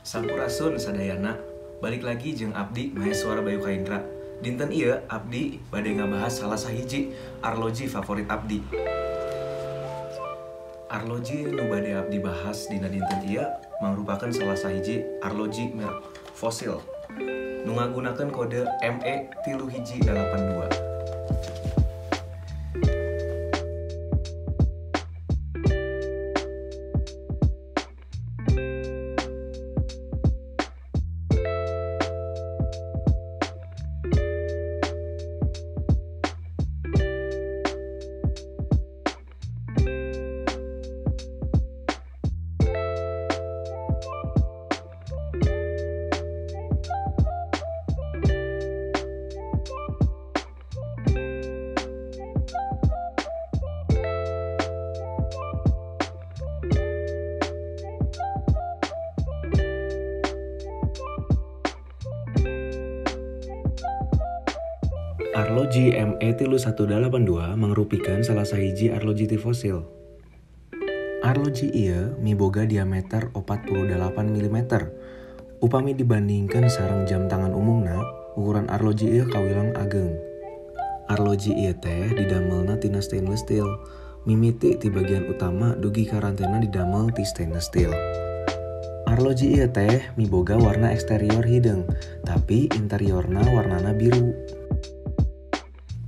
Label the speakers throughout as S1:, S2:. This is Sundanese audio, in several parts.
S1: Sampurasun sadayana, balik lagi jeung abdi Maheswara Bayu Kaindra. Dinten ieu abdi bade ngabahas salah sahiji arloji favorit abdi. Arloji nu bade abdi bahas dina dinten ieu mangrupakeun salah sahiji arloji merek Fossil nu ngagunakeun kode ME3182. Arloji ME3182 mangrupikeun salah sahiji arloji ti Fossil. Arloji ieu miboga diameter 48 mm. Upami dibandingkeun sareng jam tangan umumna, ukuran arloji ieu kawilang ageng. Arloji ieu teh didamelna tina stainless steel, mimiti ti bagian utama dugi ka rantena didamel ti stainless steel. Arloji ieu teh miboga warna eksterior hideung, tapi interiorna warnana biru.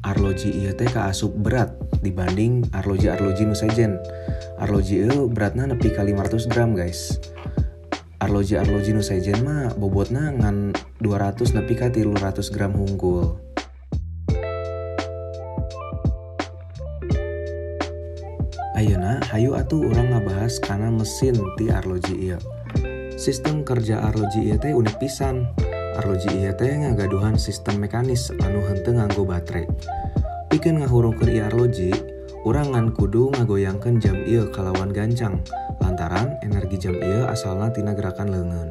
S1: Arloji ieu teh kaasup berat dibanding arloji-arloji nu sejen. Arloji ieu beratna nepi ka 500 gram, guys. Arloji-arloji nu sejen mah bobotna ngan 200 nepi ka 300 gram hungkul. Ayeuna hayu atuh urang ngabahas kana mesin ti arloji ieu. Sistem kerja arloji ieu teh unik pisan. Arloji ieu teh ngagaduhan sistem mekanis anu henteu nganggo baterai. Pikeun ngahurungkeun ieu arloji, urang ngan kudu ngagoyangkeun jam ieu kalawan gancang lantaran energi jam ieu asalna tina gerakan leungeun.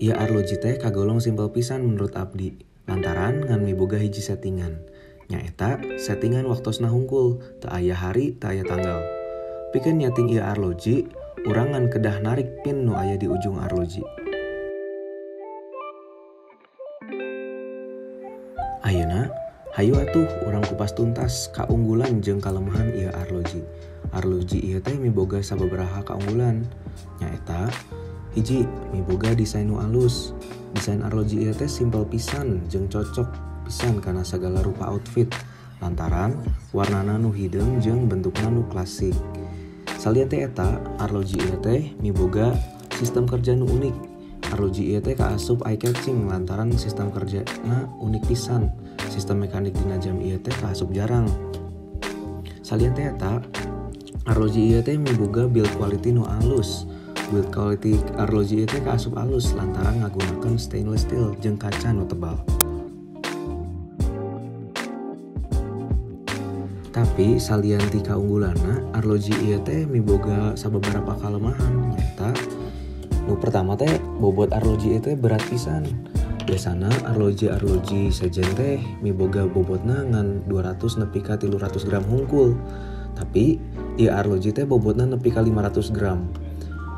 S1: Ieu arloji teh kagolong simpel pisan menurut abdi lantaran ngan miboga hiji settingan. Nyaeta settingan waktosna hungkul, teu aya hari, teu aya tanggal. Pikeun nyeting ieu arloji, urang ngan kedah narik pin nu aya di ujung arloji. Ayeuna, hayu atuh urang kupas tuntas kaunggulan jeung kalemahan ieu arloji. Arloji ieu teh miboga sababaraha kaunggulan. Nyaeta, hiji, miboga desain nu alus. Desain arloji ieu teh simpel pisan jeung cocok pisan kana sagala rupa outfit lantaran warnana nu hideung jeung bentukna nu klasik. Salian teh eta, arloji ieu teh miboga sistem kerja nu unik. Arloji ieu teh kaasup eye catching lantaran sistem kerjana unik pisan. Sistem mekanik dina jam ieu teh kaasup jarang. Salian teh eta, arloji ieu teh miboga build quality nu alus. Build quality arloji ieu teh kaasup alus lantaran ngagunakeun stainless steel jeung kaca nu tebal. Tapi salian ti kaunggulanna, arloji ieu teh miboga sababaraha kalemahan, nyaeta nu pertama teh bobot arloji ieu teh berat pisan. Biasana arloji-arloji sejen teh miboga bobotna ngan 200 nepi ka 300 gram hungkul. Tapi ieu arloji teh bobotna nepi ka 500 gram.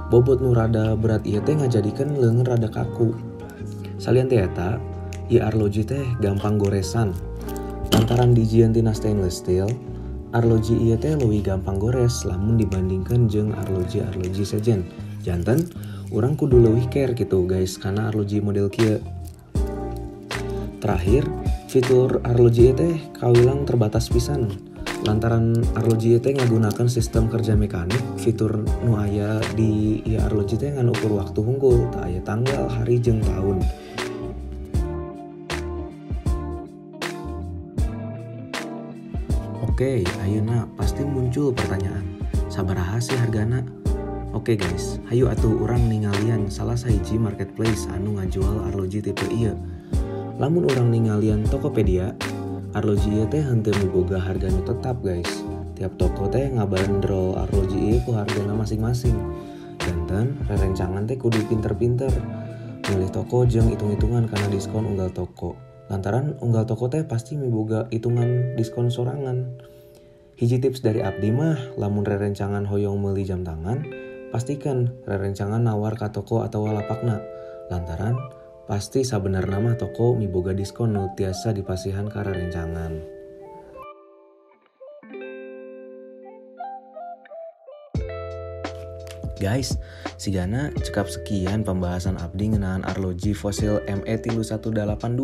S1: Bobot nu rada berat ieu teh ngajadikeun leungeun rada kaku. Salian teh eta, ieu arloji teh gampang goresan. Lantaran dijieun tina stainless steel, arloji ieu teh leuwih gampang gores lamun dibandingkeun jeung arloji-arloji sejen. Janten urang kudu leuwih care gitu guys karena arloji model kieu. Terakhir, fitur arloji ieu teh kawilang terbatas pisan. Lantaran arloji ieu teh ngagunakeun sistem kerja mekanik, fitur nu aya di ieu arloji teh ngan ukur waktu hungkul, teu aya tanggal, hari jeung taun. Oke, ayeuna pasti muncul pertanyaan, sabaraha sih hargana? Oke guys, hayu atuh urang ningalian salah sahiji marketplace anu ngajual arloji tipe ieu. Lamun urang ningalian Tokopedia, arloji ieu teh henteu miboga harga nu tetap guys. Tiap toko teh ngabanderol arloji ieu ku hargana masing-masing. Janten rerencangan teh kudu pinter-pinter milih toko jeung hitung-hitungan karena diskon unggal toko. Lantaran unggal toko teh pasti miboga hitungan diskon sorangan. Hiji tips dari abdi mah, lamun rerencangan hoyong meuli jam tangan, Pastikan rerencangan nawar ka toko atawa lapakna. Lantaran pasti sabenerna mah toko miboga diskon nu tiasa dipasihan ka rerencangan. Guys, sigana cekap sekian pembahasan abdi ngeunaan arloji Fossil ME3182.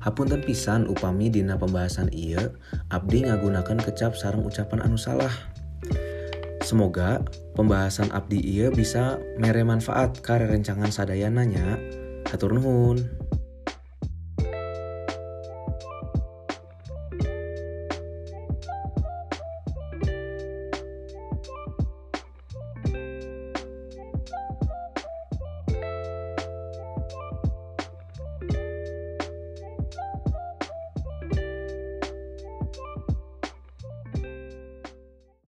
S1: Hapunten pisan upami dina pembahasan ieu abdi ngagunakeun kecap sareng ucapan anu salah. Semoga pembahasan abdi ieu bisa mere manfaat ka rerencangan sadayana nya. Hatur nuhun.